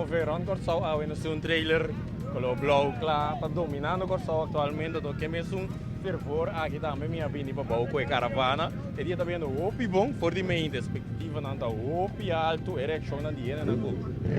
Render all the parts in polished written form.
move rond Kòrsou awe nos tin un trailer kolor blou kla ta dominando Kòrsou aktualmente to ke mesun fervor aki tambe mi a bini pa bou ku e karavana e dia ta biniendo hopi bon for di mente espektativanan ta hopi altu e reakshonnan di hendenan ku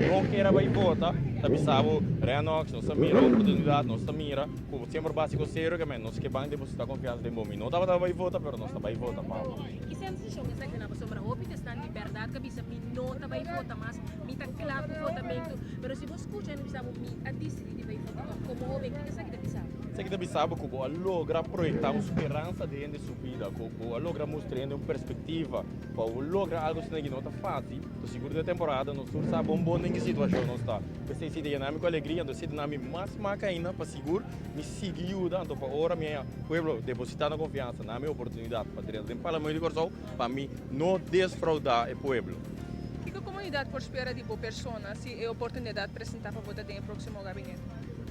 no kier a bai vota ta bisa bo Renox nos ta mira oportunidat nos ta mira ku semper básiko serio ke men nos ke ban depositá konfiansa den bo mi no tabata bai vota pero nos ta bai vota pa bo. Ki sensashon esaki na pasobra hopi ta esnan di bèrdat ka bisa mi no ta bai vota mas, mi ta kla ku votamentu. Pero si bo skucha hende bisa bo mi a disidí di bai vota tòg komo hóben, kiko esaki ta bisa bo? Esaki ta bisa bo ku bo a logra proyektá un speransa den hende su bida, ku bo a logra mustra hende un perspektiva pa bo logra algu asina ki no ta fásil. To sigur den e temporada nos tur sa bon bon den ki situashon nos ta. P'esei si ta yena mi ku alegria, anto esei ta duna mi mas smak ainda pa sigur mi sigui yuda anto pa ora mi haña pueblo depositá nan konfiansa, nan mi oportunidat pa drenta den Parlamento di Kòrsou pa mi no desfraudá e pueblo. Kiko komunidat por spera di bo persona si e oportunidat presentá pa bo ta den e próksimo gabinete?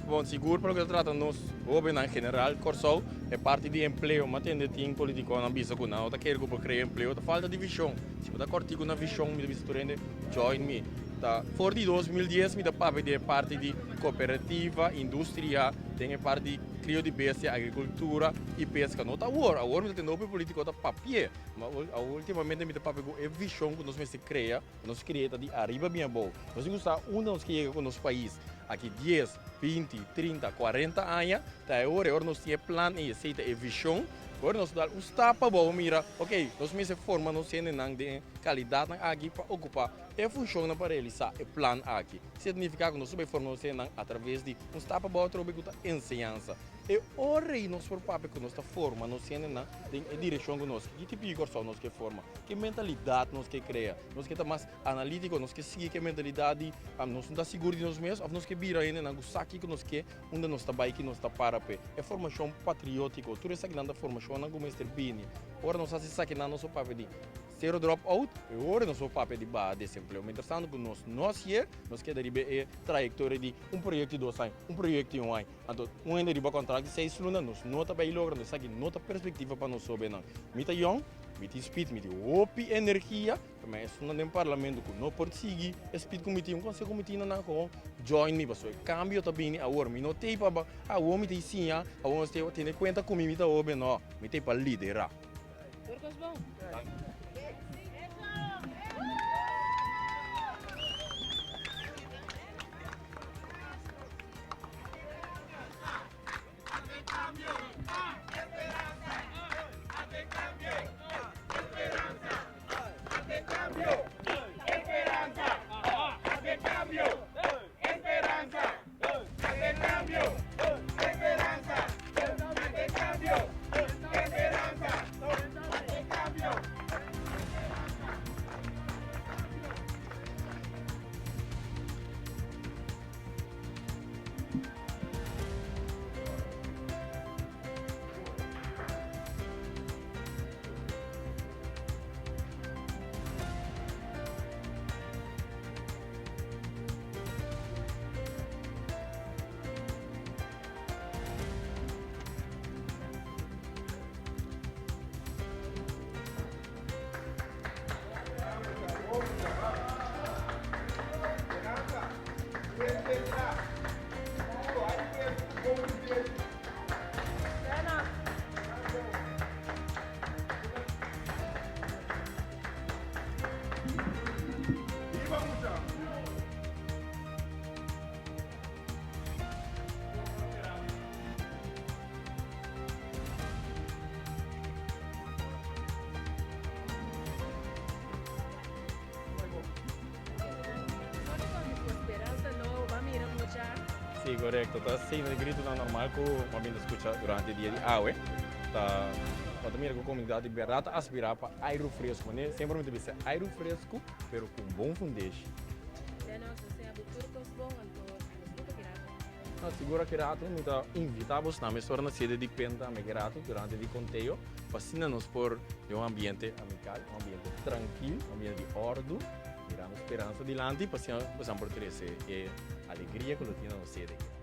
Bon, sigur pa loke ta trata nos hóbennan en general Kòrsou, e parti di empleo, mi a tende tin politikonan bisa ku nan no ta kere ku por krea empleo, ta falta di vishon. Si bo ta kòrtiku na vishon mi ta bisa tur hende join mi. Ta for di 2010 mi ta papia di e parti di kooperativa, industria, den e parti di krio di bestia, agrikultura i peska. No ta awor, awor mi ta tende hopi politiko ta papi'e, ma ultimamente mi ta papia ku e vishon ku nos mester krea, ku nos krea ta di ariba bin abou. Nos tin ku sa unda nos ke yega ku nos pais aki dies, 20, 30, 40 aña, ta e ora, e ora nos tin e plan ei, esei ta e vishon. Ora nos dal un stap abou mira, ok, nos mester forma nos hendenan den e kalidatnan aki pa okupá e funshonnan pa realisá e plan aki. Esei ta nifiká ku nos ta bai forma nos hendenan atraves di un stap abou atrobe ku ta enseñansa. E ora ei nos por papia ku nos ta forma nos hendenan den e direkshon ku nos ke. Ki tipo di Kòrsou nos ke forma? Ki mentalidat nos ke krea? Nos ke ta mas analítiko? Nos ke sigui ku e mentalidat di nos no ta sigur di nos mes òf nos ke bira hendenan ku sa kiko nos ke? Unda nos ta bai ki nos ta para p'e. E formashon patriótiko, tur esakinan ta formashonnan ku mester bini. Ora nos hasi esakinan nos por papia di sero drop out i ora nos por papia di baha desempleo. Mientrastanto ku nos no hasié, nos keda riba e trayektoria di un proyekto di dos aña, un proyekto di un aña. Anto un hende riba kontrakt di seis luna nos no ta bai logra, esaki no ta perspektiva pa nos hóbennan. Mi ta yòn, mi tin spit, mi tin hopi energia. Ma esunnan den parlamento ku no por sigui e speed ku mi tin, un konseho ku mi tin na nan kon join mi pasobra e kambio ta bini awor. Mi no t'ei pa awor mi ta siña, awor mi ta tene kuenta ku mi, mi ta hoben, no, mi t'ei pa lidera. Tur kos bon. Sí, korekto. Ta asina e gritonan normal ku bo a bin ta skucha durante e dia di awe. Ta bo ta mira ku komunidat di bèrdat ta aspirá pa airu fresku. Manera semper mi ta bisa airu fresku pero ku un bon fundeshi. No, sigur aki rato mi ta invitá bos na mesora na sede di Penta ami aki rato durante di konteo pa asina nos por den un ambiente amikal, un ambiente trankil, un ambiente di òrdu, mirando speransa dilanti pa asina bosan por trese e alegria ku lo tin na nos sede aki.